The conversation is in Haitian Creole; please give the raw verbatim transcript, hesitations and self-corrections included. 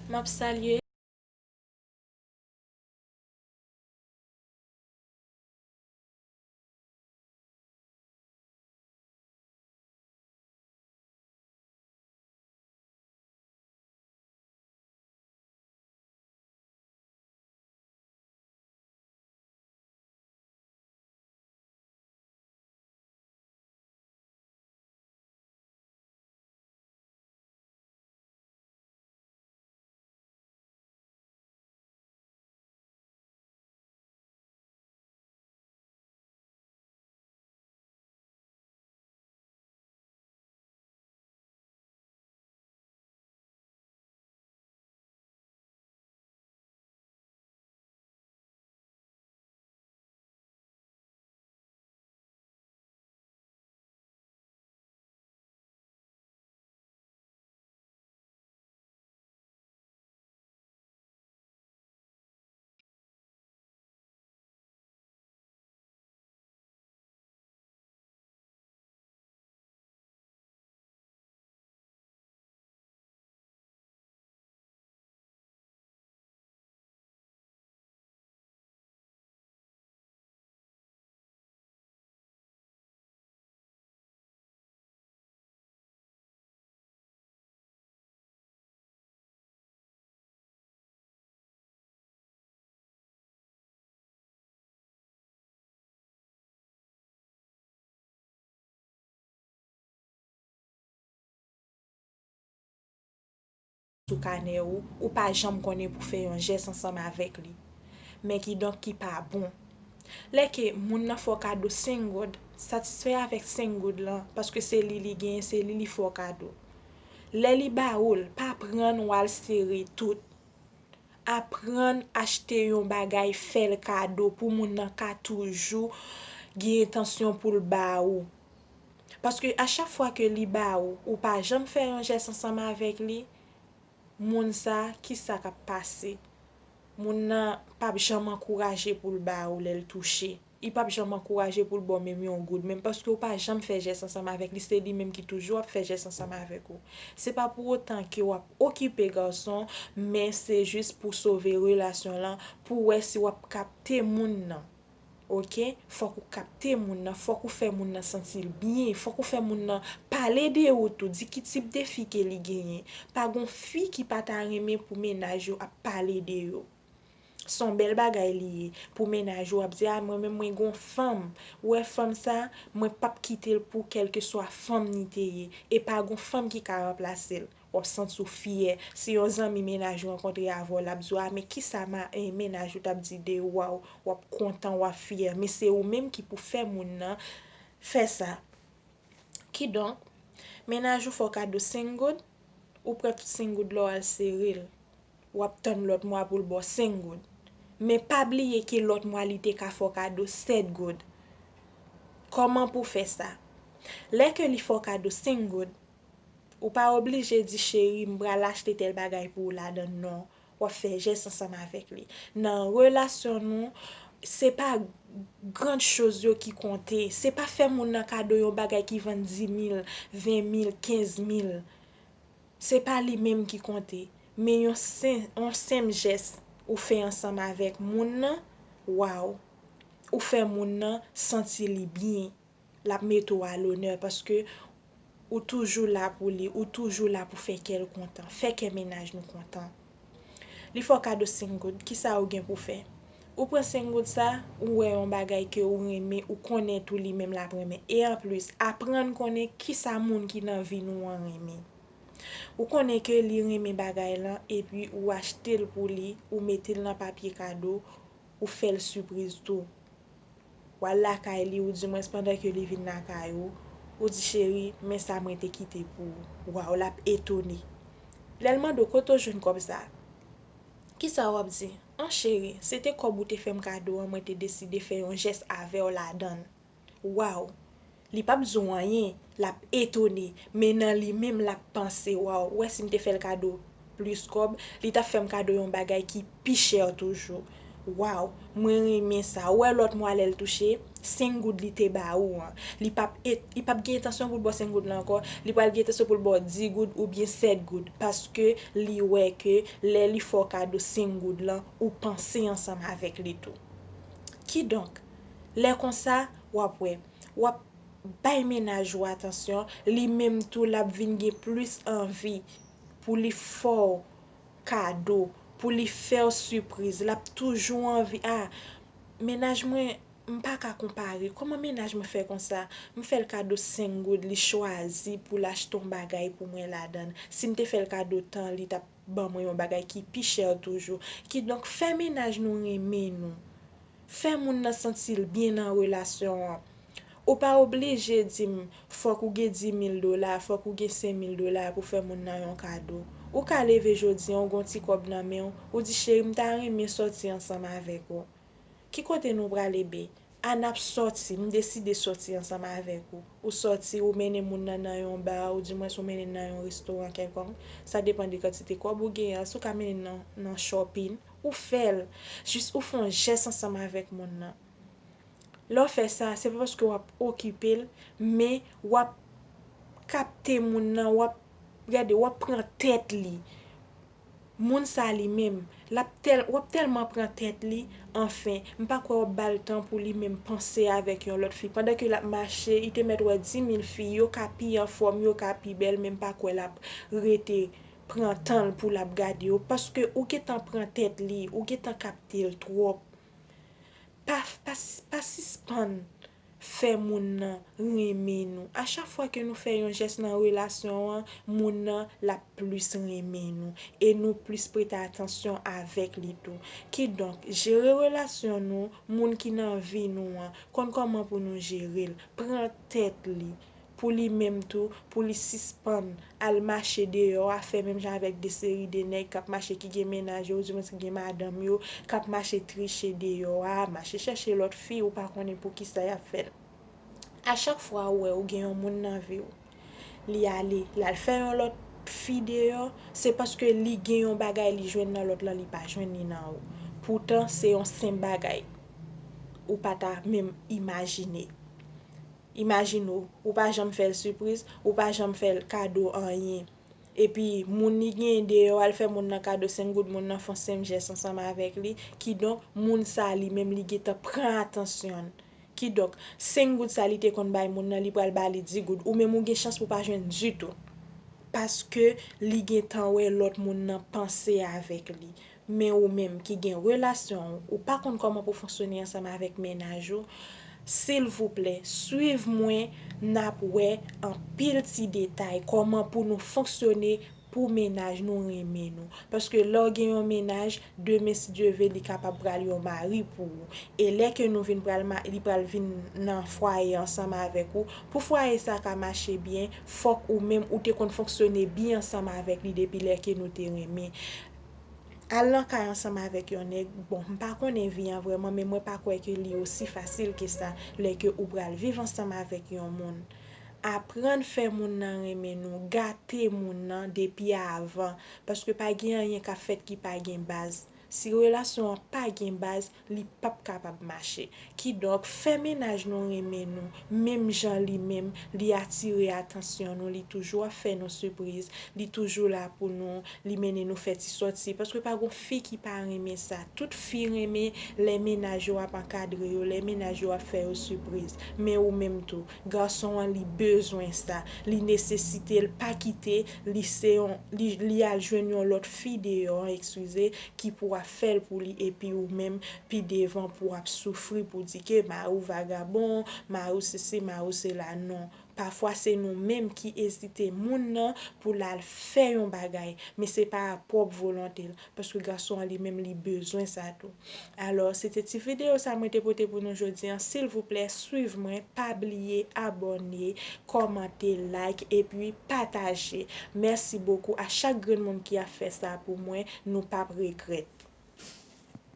M ap salye. Sou kanè ou, ou pa janm konnen pou fè yon jès ansanm avèk li. Men kidonk ki pa bon. Lè ke moun nan fè w kado senk goud, satisfè avèk senk goud lan, paske se li li genyen, se li li fè w kado. Lè li ba ou l, pa pran n w al sere tout. Aprann achte yon bagay, fè l kado pou moun nan ka toujou gen entansyon pou l ba ou. Paske a chak fwa ke li ba ou, ou pa janm fè yon jès ansanm avèk li, moun sa, kisa k ap pase? Moun nan p ap janm ankouraje pou l ba ou lè l touche. Li p ap janm ankouraje pou l ba w menm yon goud, menm paske w pa janm fè jès ansanm avèk li, se li menm ki toujou ap fè jès ansanm avèk ou. Se pa pou otan ke w ap okipe gason, men se jis pou sove relasyon lan, pou wè si w ap kapte moun nan. Oke? Fòk ou kapte moun nan, fòk ou fè moun nan santi l byen, fòk ou fè moun nan pale de ou tou, di ki tip de fi ke li genyen. Pa gon fi ki pa ta renmen pou mennaj yo ap pale de yo. Se yon bèl bagay li ye pou mennaj ou ap di, "A, mwen menm mwen gon fanm." Ou wè fanm sa, mwen p ap kite l pou kèlkeswa fanm ni te ye. E pa gon fanm ki ka ranplase l. W ap santi w fyè. Si yon zanmi mennaj ou rankontre avè w, l ap di w, "A, men kisa ma, eh, mennaj ou t ap di de ou a?" W ap kontan, w ap fyè. Men se ou menm ki pou fè moun nan fè sa. Kidonk, mennaj ou fè w kado senk goud, ou pran tout senk goud la w al sere l. W ap tann lòt mwa pou l ba w senk goud. Men pa bliye ke lòt mwa li te ka fè w kado sèt goud. Kòman pou w fè sa? Lè ke li fè w kado senk goud, ou pa oblije di, "Cheri, m pral achte tèl bagay pou ou ladan l." Non. W ap fè jès ansanm avèk li. Nan relasyon nou, se pa grann choz yo ki konte. Se pa fè moun nan kado yon bagay ki vann dis mil, ven mil, kenz mil. Se pa li menm ki konte. Men yon sen-, yon senp jès ou fè ansanm avèk moun nan, waw, ou fè moun nan santi li byen. L ap mete w a lonè paske ou toujou la pou li, ou toujou la pou fè kè l kontan, fè kè mennaj nou kontan. Li fè w kado senk goud, kisa ou gen pou fè? Ou pran senk goud sa, ou wè yon bagay ke ou renmen, ou konnen tou li menm l ap renmen. E anplis, aprann konnen kisa moun ki nan vi nou an renmen. Ou konnen ke li renmen bagay lan, epi ou achte l pou li, ou mete l nan papye kado, ou fè l sipriz tou. W al lakay li, ou di mwens pandan ke li vin lakay ou, ou di, "Cheri, men sa mwen te kite pou ou." Waw, l ap etone. Lè l mande w, "Kote w jwenn kòb sa?" Kisa w ap di? "An cheri, se te kòb ou te fè m kado an, mwen te deside fè yon jès avè w ladan l." Waw! Li p ap di w anyen, l ap etone, men nan li menm l ap panse, "Waw, ou wè si m te fè l kado plis kòb, li t ap fè m kado yon bagay ki pi chè toujou. Waw, mwen renmen sa." Ou wè lòt mwa lè l touche, senk goud li te ba ou an. Li p ap, li p ap gen entansyon pou l ba w senk goud la ankò, li pral gen entansyon pou l ba w dis goud oubyen sèt goud, paske li wè ke lè li fè w kado senk goud lan, ou panse ansanm avèk li tou. Kidonk, lè konsa, w ap wè, w ap bay mennaj ou atansyon, li menm tou l ap vin gen plis anvi pou li fè w kado, pou li fè w sipriz, l ap toujou anvi, a, mennaj mwen, m pa ka konpare, kòman mennaj mwen fè konsa? M fè l kado senk goud, li chwazi pou l achte yon bagay pou mwen ladan l. Si m te fè l kado tan, li t ap ban mwen yon bagay ki pi chè toujou. Kidonk, fè mennaj nou renmen nou. Fè moun nan santi l byen nan relasyon an. Ou pa oblije di m, fòk ou gen dis mil dola, fòk ou gen senk mil dola pou fè moun nan yon kado. Ou ka leve jodi an, ou gen yon ti kòb nan men w, ou di, cheri, m ta renmen sòti ansanm avèk ou. Ki kote nou prale, be? A, n ap sòti, m deside sòti ansanm avèk ou. Ou sòti, ou mennen moun nan nan yon ba, oudimwens ou mennen l nan yon restoran kèlkonk. Sa depann de kantite kòb ou genyen an. Si w ka mennen l nan, nan shopping, ou fè l. Jis ou fè yon jès ansanm avèk moun nan. Lè w fè sa, se pa paske w ap okipe l, men w ap kapte moun nan, w ap, gade, w ap pran tèt li. Moun sa li menm, l ap tèl, w ap tèlman pran tèt li, anfen, m pa kwè w ap ba l tan pou li menm panse avèk yon lòt fi. Pandan ke l ap mache, li te mèt wè dis mil fi, yo ka pi anfòm, yo ka pi bèl, men m pa kwè l ap rete pran tan l pou l ap gade yo, paske ou gentan pran tèt li, ou gentan kapte l twòp. Pa, pa, pa sispann fè moun nan renmen nou. A chak fwa ke nou fè yon jès nan relasyon an, moun nan l ap plis renmen nou. E nou plis prete atansyon avèk li tou. Kidonk, jere relasyon nou, moun ki nan vi nou an, konn kòman pou nou jere l. Pran tèt li. Pou li menm tou, pou li sispann al mache deyò a, fè menm jan avèk de seri de nèg k ap mache ki gen mennaj yo, oudimwens ki gen madanm yo, k ap mache triche deyò a, mache chèche lòt fi, ou pa konnen poukisa y ap fè l. A chak fwa ou wè ou gen yon moun nan vi w, li ale, l al fè yon lòt fi deyò, se paske li gen yon bagay li jwenn nan lòt lan, li pa jwenn li nan ou. Poutan, se yon senp bagay ou pa ta menm imajine. Imajine w, ou pa janm fè l sipriz, ou pa janm fè l kado anyen. Epi, moun li genyen deyò a, l fè moun nan kado senk goud, moun nan fè yon senp jès ansanm avèk li. Kidonk, moun sa a li menm, li gentan pran atansyon l. Kidonk, senk goud sa li te konn bay moun nan, li pral ba li dis goud. Ou menm, ou gen chans pou w pa jwenn ditou. Paske li gentan wè lòt moun nan panse avèk li. Men ou menm ki gen relasyon w, ou pa konn kòman pou fonksyone ansanm avèk mennaj ou, silvouplè, swiv mwen, n ap wè anpil ti detay kòman pou nou fonksyone pou mennaj nou renmen nou. Paske lè w gen yon mennaj, demen, si Dye vle, li kapab pral yon mari pou ou. E lè ke nou vin pral ma-, li pral vin nan fwaye ansanm avèk ou, pou fwaye sa ka mache byen, fòk ou menm ou te konn fonksyone byen ansanm avèk li depi lè ke nou te renmen. Al nan kay ansanm avèk yon nèg, bon, m pa konnen vi an vrèman, men mwen pa kwè ke li osi fasil ke sa, lè ke ou pral viv ansanm avèk yon moun. Aprann fè moun nan renmen nou, gate moun nan depi avan, paske pa gen anyen k ap fèt ki pa gen baz. Si relasyon an pa gen baz, li p ap kapab mache. Kidonk, fè mennaj nou renmen nou, menm jan li menm, li atire atansyon nou, li toujou ap fè nou sipriz, li toujou la pou nou, li mennen nou fè ti sòti, paske pa gon fi ki pa renmen sa. Tout fi renmen lè mennaj yo ap ankadre yo, lè mennaj yo ap fè yo sipriz. Men ou menm tou, gason an li bezwen sa, li nesesite l, pa kite li se yon, li, li al jwenn yon lòt fi deyò an, eskize, ki pou ap fè l pou li, epi ou menm, pi devan pou ap soufri, pou di ke mari w vagabon, mari w sesi, mari w sela, non. Pafwa se nou menm ki ezite moun nan pou l al fè yon bagay, men se pa a pwòp volonte l, paske gason an li menm li bezwen sa tou. Alò, se te ti videyo sa mwen te pote pou nou jodi an. Silvouplè, swiv mwen, pa bliye abòne, kòmante, like, epi pataje. Mèsi bokou a chak grenn moun ki ap fè sa pou mwen, nou p ap regrèt.